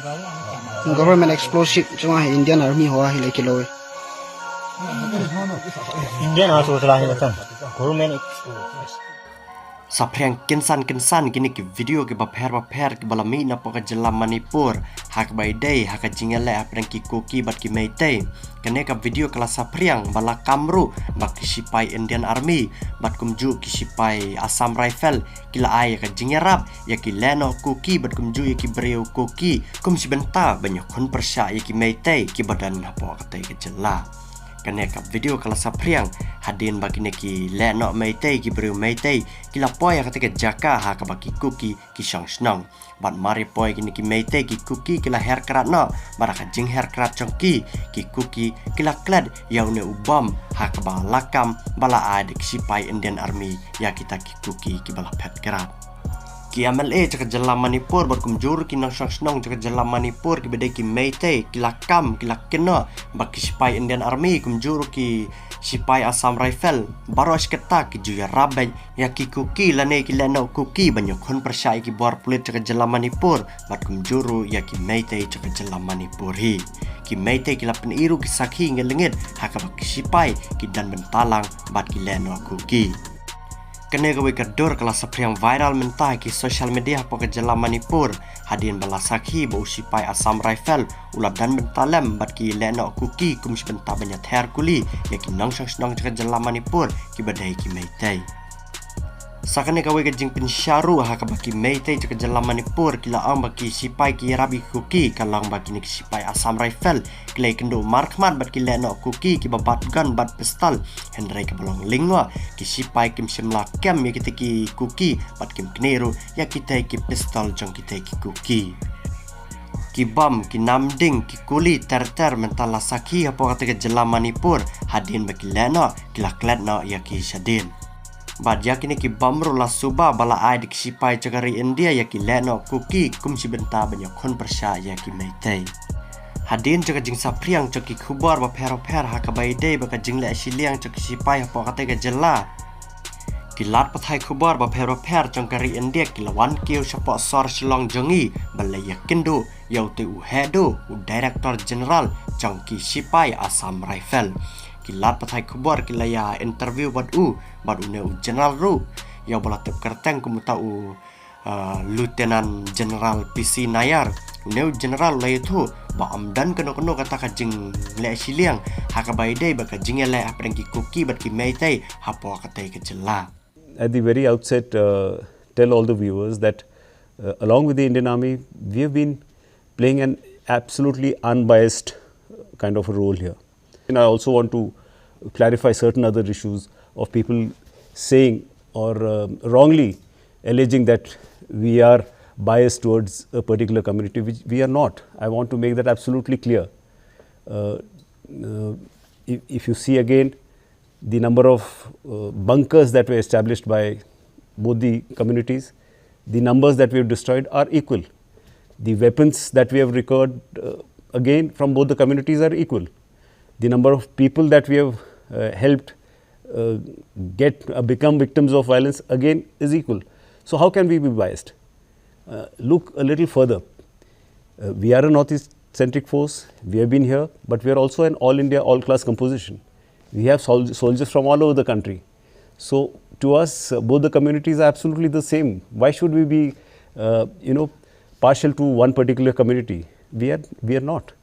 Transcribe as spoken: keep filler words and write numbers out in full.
Government explosive chunga hi Indian Army ho hi le kilo. Indian ha so sala hi matan. Government explosive. Saphriang kynsan kynsan kine ki video kiba pher ba pher kiba la mih na poh ka jylla Manipur ha kaba ïadei ha ka jingïaleh hapdeng ki Kuki bad ki Meitei. Kane ka video ka la saphriang ba la kam ruh ba ki sipai Indian Army bad kumjuh ki sipai Assam Rifle ki la ai ïa ka jingïarap ïa ki lehnoh Kuki bad kumjuh ïa ki briew Kuki kum shi bynta ban ïakhun pyrshah ïa ki Meitei kiba don hapoh katei ka jylla. Kane ka video ka la saphriang hadien ba kine ki lehnoh Meitei, ki briew Meitei ki la poi ha katei ka jaka ha kaba ki Kuki ki shong shnong. Bad mar ïa poi kine ki Meitei, ki Kuki ki la her krad noh. Bad ha ka jingher krad jong ki, ki Kuki ki la klet ïa une u bom ha kaba la kam ba la ai da ki sipai Indian Army ïa kita ki Kuki kiba la phet krad. Ki M L A jong ka jylla Manipur bad kumjuh ruh ki nongshong shnong jong ka jylla Manipur kiba dei ki Meitei ki la kam, ki la kynnoh ba ki sipai Indian Army kumjuh ruh ki sipai Assam Rifle baroh shi katta ki ju ïarap beit ïa ki Kuki lane ki lehnoh Kuki ban ïakhun pyrshah ïa ki bor pulit jong ka jylla Manipur bad kumjuh ruh ïa ki Meitei jong ka jylla Manipur hi. Ki Meitei ki la pyni ruh ki sakhi ngi lyngngoh ha kaba ki sipai ki don bynta lang bad ki lehnoh Kuki. Kane kawei ka dur ka la saphriang viral mynta ha ki social media hapoh ka jylla Manipur hadien ba la sakhi ba u sipai Assam Rifle u la don bynta lem bad ki lehnoh Kuki kum shi bynta ban ïather kuli ïa ki nongshong shnong jong ka jylla Manipur kiba dei ki Meitei. Sa kane kawei ka jingpynshai ruh ha kaba ki Meitei jong ka jylla Manipur ki la ong ba ki sipai ki ïarap ïa ki Kuki ka long ba kine ki sipai Assam Rifle ki la ïakynduh markhmat bad ki lehnoh Kuki kiba bat gun bad pistol. Hynrei kaba long lyngkhuh ki sipai kim shym la kem ïa kitei ki Kuki bad kim knieh ruh ïa kitei ki pistol jong kitei ki Kuki. Ki bom, ki namding, ki kuli ter ter mynta la sakhi hapoh katei ka jylla Manipur hadien ba ki lehnoh ki la klet noh ïa ki shadien. Bad ïa kine ki bom ruh la suba ba la ai da ki sipai jong ka ri India ïa ki lehnoh Kuki kum shi bynta ban ïakhun pyrshah ïa ki Meitei. Hadien jong ka jingsaphriang jong ki khubor bapher bapher ha kaba ïadei bad ka jingleh shiliang jong ki sipai hapoh katei ka jylla, ki lad pathai khubor bapher bapher jong ka ri India ki la wan kiew shapoh sor Shillong jong ngi ban leit ïakynduh ïa utei u heh duh, u Director General jong ki sipai Assam Rifle. Ki lad pathai khubor ki la ïa interview bad u, bad une u General ruh, ïa uba la tip kyrteng kum uta u, ah, Lieutenant General P C Nair. Une u General u la ïathuh ba ym don kano kano kata ka jingleh shiliang ha kaba ïadei bad ka jingïaleh hapdeng ki Kuki bad ki Meitei hapoh katei ka jylla. At the very outset, uh, tell all the viewers that, uh, along with the Indian Army, we have been playing an absolutely unbiased kind of a role here. And I also want to clarify certain other issues of people saying or, um, wrongly alleging that we are biased towards a particular community, which we are not. I want to make that absolutely clear. Uh, uh, if, if you see again, the number of, uh, bunkers that were established by both the communities, the numbers that we have destroyed are equal. The weapons that we have recovered, uh, again from both the communities are equal. The number of people that we have, uh, helped, uh, get, uh, become victims of violence again is equal. So how can we be biased? Uh, look a little further. Uh, we are a Northeast centric force. We have been here, but we are also an all India, all class composition. We have sol- soldiers from all over the country. So to us, uh, both the communities are absolutely the same. Why should we be, uh, you know, partial to one particular community? We are, we are not.